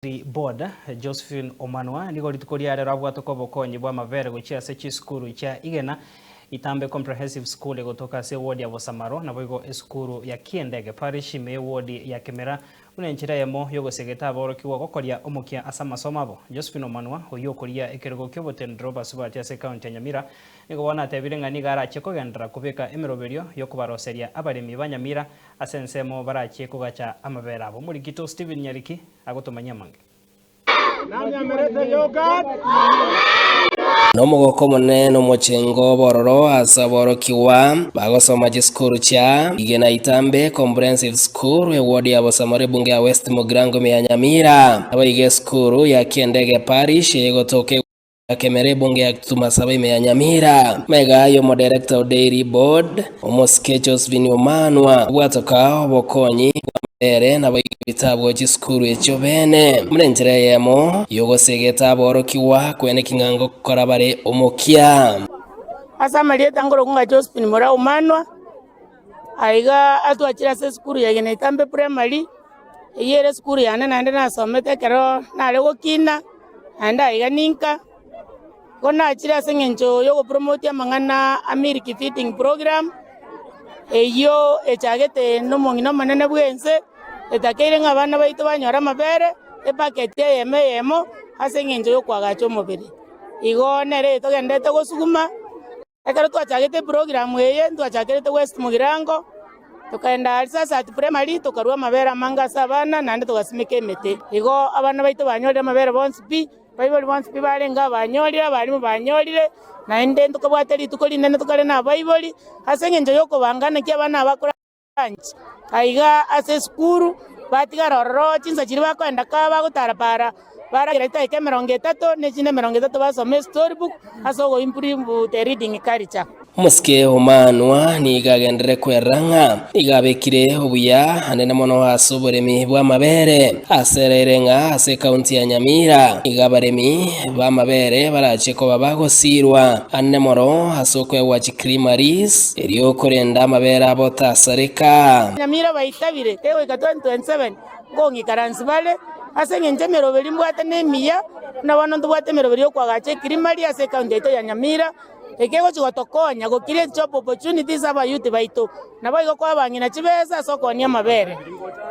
Board, Josephine Omanwa, nigo rituko ria rero abwatoka obokonyi bw'amabere gochia ase chisukuru chia Igena, Itambe Comprehensive School egotoka ase eward ya Bosamaro naboigo esukuru ya Kiendege Parish ime y'eward ya Kemera buna enchera eyemo y'ogosegeta aborokigwa gokoria omokia ase amasomo abo. Josephine Omanwa, oyio okoria ekerogo ki'obotendero basubati ase ekaunti ya Nyamira, nigo bono atebire ng'a nigo arachie kogenderera kobeka emeroberio y'okobaroseria abaremi ba Nyamira Ase ensemo barachie kogacha amabere abo. Omorikito Stephen Nyariki agotomanyia amange. Nomogoko omonene na omochengo bw'ororo ase aborokigwa bagosoma chisukuru chia Igena Itambe Comprehensive School, eward ya Bosamora ebunge ya West Mugirango ime ya Nyamira. Naboigo esukuru ya Kiendege Parish eyegotoka Akemera ebunge ya Kitutu-Masaba ime ya Nyamira. Magega y'omoderekta o Dairy Board, omosike Josephine Omanwa, obwatoka obokonyi bw'amabere naboigo ebitabwo chisukuru echio bene buna enchera eyemo y'ogosegeta aborokigwa kwene king'a ngokora bare omokia. Ase amarieta nkorokwa ng'a Josephine Mora Omanwa, aiga atwachire ase esukuru ya Igenaitambe Primary, eyio ere esukuru yane naende nasomete ekero nare gokina. Naende aiga ninka, igo nachire ase eng'encho y'ogopromotia amang'ana a milk feeding program, eyio echagete nomong'ina omonene bw'ense, etakeire ng'a abana baito banyore amabere, epaketi eyemo eyemo, ase eng'encho y'okoagacha omobere. Igo nere togenderete gosuguma. Ekero twachagete eprogramu eye, ntwachakerete West Mugirango, tokaenda aria Sasat Primary, tokarua amabere amange ase abana, naende togasimeka emete. Igo abana baito banyorire amabere bonsi pi, baibori bonsi pi barenge abanyorire, abalimu banyorire, naende ntokabwate rituko rinene tokare na abaibori, ase eng'encho yokobanga naki abana aba bakora. Lunch aiga ase esukuru, batigara ororo chinsa chiria bakoenda kaa bagotara para, baragera chidakika emerongo etato, na echinde emerongo etato basome estory book ase ogo improve the reading culture. Omosike omanwa nigo agenderere kwerera ng'a nigo abekire obuya anene mono ase oboremi bw'amabere. Asereire ng'a ase ekaunti ya Nyamira nigo abaremi b'amabere barache koba bagosiirwa anene mono ase okoegwa Creameries, erio korenda amabere abo tasareka. Nyamira baitabire kegoika 2027 nkong'ikaransi bare, ase engencho emeroberi mbwate nemiya, buna bono ntobwate emeroberi y'okoagacha ekirimari ase ekaunti yaito ya Nyamira, eke egochi gotokonya go create job opportunities abayouth baito, naboigo koa abang'ina chibesa ase okoonia amabere.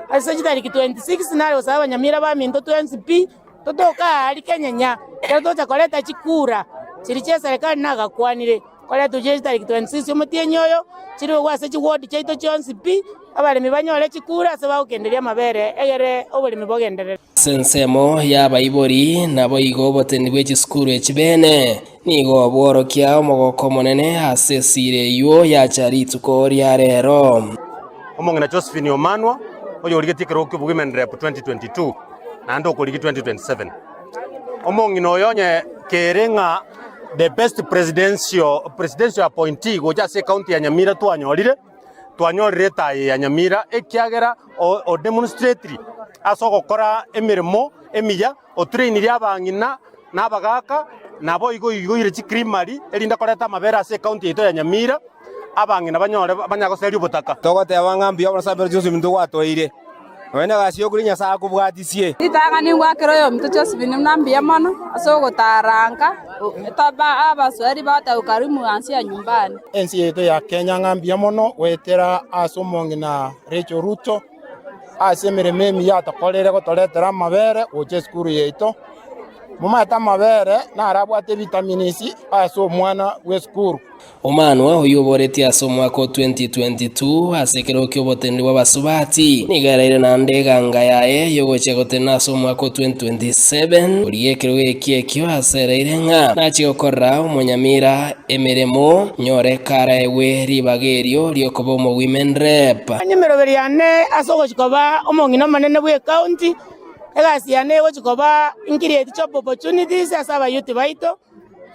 Ase chitariki 26 nare gosaba abanyamira baminto twensi pi, totoke aa Kenyenya, ekero togocha koreta chikura chiria chi'eserekari nagakwanire. Koreta ochie chitariki 26 omotienyi oyo, chirigwe ase chiwodi chiaito chionsi pi, abaremi banyore chikura ase bagokenderia amabere, egere oboremi bogenderere. Ase ensemo y'abaibori, naboigo oboteni bwe chisukuru echi bene nigo bworokia omogoko omonene ase esira eyio yacha rituko ria rero. Omong'ina Josephine Omanwa, oyorigetie ekerogo ki'Obowomen Rep 2022 naende okorigi 2027. Omong'ina oyo onye kere ng'a The best presidential presidential appointee gocha ase ecounty ya Nyamira twanyorire, twanyorire etayi ya Nyamira ekiagera o o demonstratiri ase ogokora emeremo emiya, otrainiri abang'ina na abagaka, naboigo oigoire chicreamery erinde koreta amabere ase ecounty yaito ya Nyamira, abang'ina banyore banyare goseria obotaka. Togoteba ng'a mbuya mono ase amabera chionsi ominto gwatoire. Nonya negasi y'okoria Nyasae akobwatisie. Ritang'ani ngwakera oyominto Josephine buna mbuya mono ase ogotaranka taba abaswahili bagoteba ukarimu ansia nyumbani. Ense yaito ya Kenya ng'a mbuya mono goetera ase omong'ina Rachel Ruto ase emeremo emiya atokorire gotoretera amabere gocha esukuru yaito. Momanyete amabere naro abwate evitamins ase omwana bw'esukuru. Omanwa oyio oboretie ase omwaka o 2022 ase ekerogo ki'oboteneneri bw'abasubati, nigo eraire naende eganga yaye y'ogochia gotenena ase omwaka o 2027 korigia ekerogo ekio ekio ase eraire ng'a nachie gokorera omonyamira emeremo nyore karaegwe ribaga erio riokoba omowomen rep. Onye emeroberi yane ase ogochia koba omong'ina omonene bw'ecounty, egasi yane egochia koba increate job opportunities ase abayouth baito.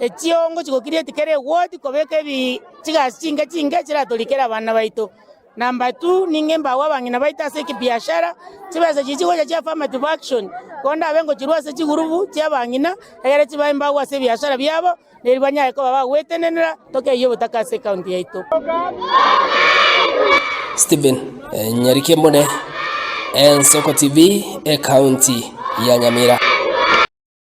Echio ngochia gokirieti kera egwoti kobeka ebi chigasi chinke chinke chiratorikere abana baito. Number two, ning'e mbago abang'ina baito ase ekibiashara, chibesa chiria chigocha chia affirmative action, igo ndabe ngochirwa ase chigurubu chia abang'ina, egere chibae mbago ase ebiashara biabo, neri banyare koba bagwetenenera tokeyie obotaka ase ecounty yaito. Stephen Nyarikembone, Ensoko TV, Ecounty. ya Nyamira.